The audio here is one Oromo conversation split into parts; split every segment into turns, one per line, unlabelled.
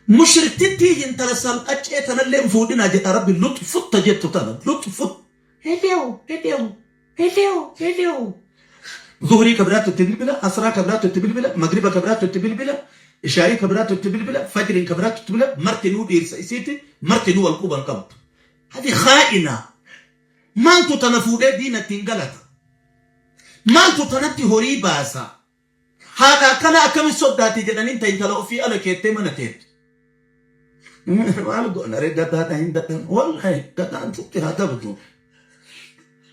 Mushriktittii hintala salqaccee tanallee hin fuudhinaa jedha Rabbi luxfutta jettu tana luxfut. Hello, hello, hello, hello. Zuhrii ka biraattu itti bilbila, asraa ka biraattu itti bilbila, magriba ka biraattu itti bilbila, ishaa'ii ka biraattu itti bilbila, fajriin ka biraattu itti bilbila, martinuu dhiirsa isiiti, martinuu wal quban qabdu. Hadi khaa'ina. Maaltu tana fuudhee diina ittiin galata? Maaltu tanatti horii baasa? Haadha akkanaa akkamiin soddaati jedhaniin ta intala ofii ala keettee mana teettu. Maal goona ree gadaadha hin dadhabne. Wallahi gadaan sitti haa dabdu.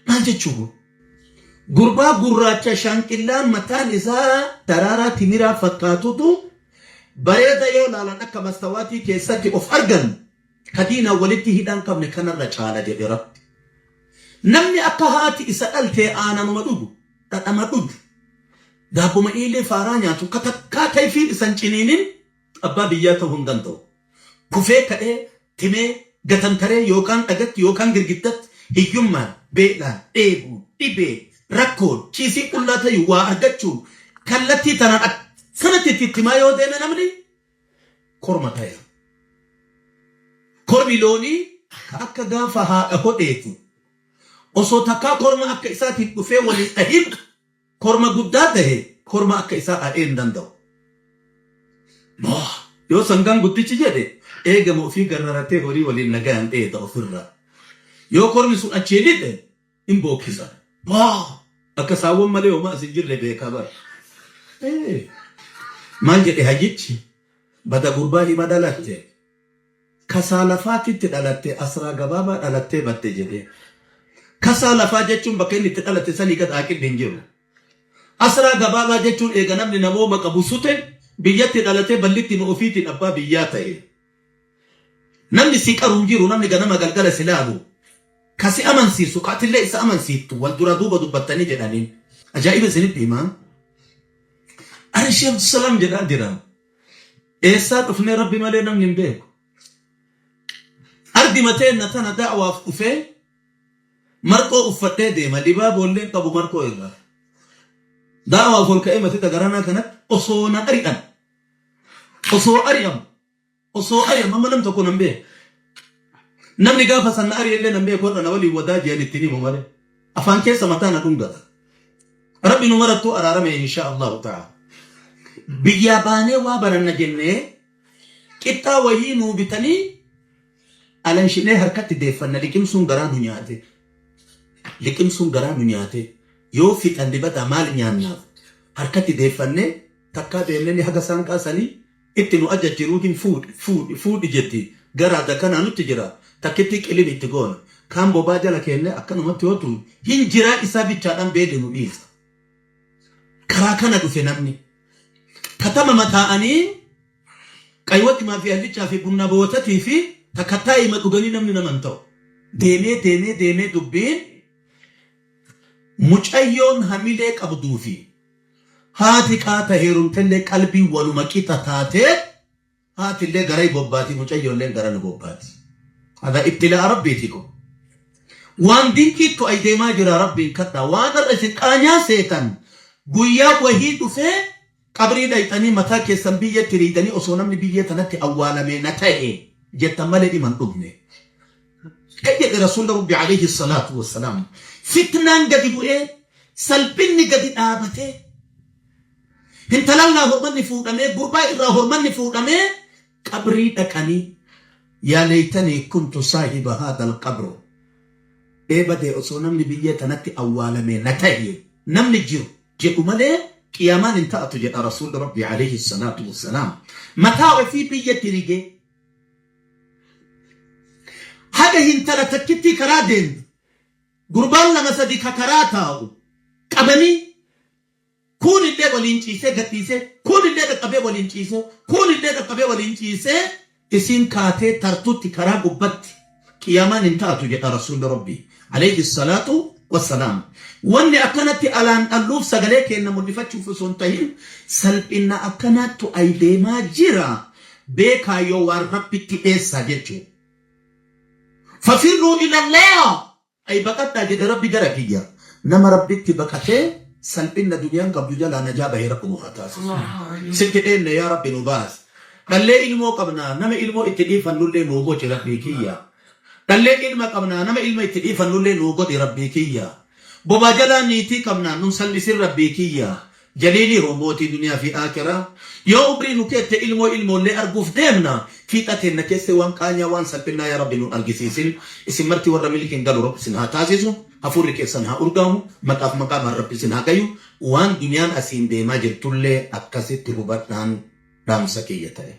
Maal jechuun? Gurbaa gurraacha shaanqillaan mataan isaa daraaraa timiraa fakkaatutu bareeda yoo laalan akka mastawaatii keessatti of argan ka diinaan walitti hidhaan qabne kanarra caala jedhe Rabbi. Namni akka haati isa dhaltee aananuma dhugu, dhadhama dhugu, daabboma iilee faaraa nyaatu ka takkaa tayfiin isa hin ciniinin abbaa biyyaa ta'uu hin danda'u. Kufee ka'ee, timee, gatantaree yookaan dhagatti yookaan girgiddatti hiyyummaan, beelaan, dheebuun, dhibeen, rakkoon, kiisii qullaa tayuu, waa argachuun kallattii tanaan akkanatti itti timaa yoo deeme namni korma taya. Kormi loonii ka akka gaafa haadha hodheeti. Osoo takkaa korma akka isaatiin dhufee wal hin dhahin korma guddaa tahe korma akka isaa dhahee hin danda'u. Moo! Yoo sangaan guddichi jedhe eegama ofii garraratee horii waliin nagayaan dheeda ofirraa. Yoo kormi sun achii lixe hin bookkisa. Moo! Akka saawwan malee homaa as hin jirre beekaa bara. Ee! Maal jedhe hayyichi? Bada gurbaa hima dhalatte. Kasaa lafaatitti dhalatte asraa gabaabaa dhalattee badde jedhee. Kasaa lafaa jechuun bakka inni itti dhalate sanii gad aaqilli hin jiru. Asraa gabaabaa jechuun eega namni namooma qabu sute biyyatti dhalatee ballittima ofiitiin abbaa biyyaa ta'e. Namni si qaru hin jiru namni ganama galgala si laalu. Ka si amansiisu ka atillee isa amansiiftu wal duraa duuba dubbattanii jedhaniin. Ajaa'iba isinitti himaa. Arshii Abdusalaam jedhaa jira. Eessaa dhufnee Rabbi malee namni hin beeku. Ardima teenna tana da'waaf dhufee marqoo uffadhee deema libaaboollee hin qabu marqoo irraa. Da'waaf ol ka'ee masjida garanaa kanatti osoo na ari'an osoo ari'amu osoo ari'amu amma nam tokko nan beeku. Namni gaafa san na ari'ellee nan beeku har'a na waliin wadaa ji'an ittiin himu malee. Afaan keessa mataa na dhungata. Rabbi nu marattuu araarame insha Allahu ta'ala. Biyyaa baanee waa baranna jennee qixxaa wayii nuu bitanii alanshinee harkatti deeffanna liqimsuun garaa nu nyaate. Liqimsuun garaa nu nyaate. Yoo fixan dibataa maal nyaannaaf harkatti deeffannee takkaa deemnee haga saanqaa sanii itti nu ajajji ruuhin fuudhi fuudhi fuudhi jetti garaa dakanaa nutti jira takkittii qilim itti goona kaan bobaa jala keennee akkanumatti yoo tuun hin jiraa isaa bichaadhaan beelli nu dhiisa karaa kana dhufe namni katama mataa'anii qaywaximaa fi allichaa fi bunna bootatii fi takkattaa'ima dhuganii namni nama hin ta'u deemee deemee deemee dubbiin mucayyoon hamilee qabduu fi Haati qaata heerumtellee qalbiin waluma qixa taatee haatillee garai bobbaati mucayyoolleen gara nu bobbaati. Hada ibtilaa'a rabbiiti kun. Waan dinqiittu ay deemaa jira rabbiin kadhaa waan har'a isin qaanyaa seetan guyyaa wahii dhufee qabrii dhayxanii mataa keessan biyyetti riidanii osoo namni biyyee tanatti awwaalamee na ta'e jettan malee dhima hin dhufne. Kan jedhe Rasuulli Rabbi alayhi salaatu wassalaam fitnaan gadi bu'ee salphinni gadi dhaabatee intalallaa hormanni fuudhamee gurbaa irraa hormanni fuudhamee qabrii dhaqanii yaa leeytanii kuntu saahiba haadha alqabr ee badee osoo namni biyyee tanatti awwaalamee na ta'e namni jiru jedhu malee qiyaamaan hin ta'atu jedha Rasuulli Rabbi alayhi salaatu wassalaam mataa ofii biyyatti rigee Haga hintala takkittii karaa deemtu gurbaan lama sadi ka karaa taa'u qabanii kuunillee waliin ciisee gadhiisee kuunillee dhaqqabee waliin ciisee kuunillee dhaqqabee waliin ciisee isiin kaatee tartutti karaa gubbatti qiyaamaan hin taatu jedha rasuulli rabbii alayhi salaatu wassalaam. Wanni akkanatti alaan dhalluuf sagalee keenna mul'ifachuuf osoo hin tahin salphinna akkanaattu ay deemaa jira beekaa yoo waan rabbitti dheessaa jechuudha. Fafirruu ilallah ay baqadhaa jedhe rabbi gara kiyya. Nama rabbitti baqatee salphinna duniyaan qabdu jalaa najaa bahee rabbi nu haa taasisu. Sitti dheenne yaa rabbi nu baasi. Dhallee ilmoo qabnaa nama ilmoo itti dhiifannullee nuu goci Rabbii kiyya. Dhallee ilma qabnaa nama ilma itti dhiifannullee nuu godhi Rabbii kiyya. Bobaa jalaa niitii qabnaa nun sallisin Rabbii kiyya. Jaliilii hoo mootii duniyaa fi aakiraa. Yoo umrii nu keette ilmoo ilmoollee arguuf deemna. Fiixa teenna keessa waan qaanyaa waan salphinnaa yaa Rabbi nun argisiisin. Isin marti warra milkiin galu Rabbi isin haa taasisu. Hafuurri keessan haa urgaahu. Maqaaf maqaamaan Rabbi isin haa gayu. Waan duniyaan asiin deemaa jirtullee akkasitti hubadhaan dhaamsa kiyya ta'e.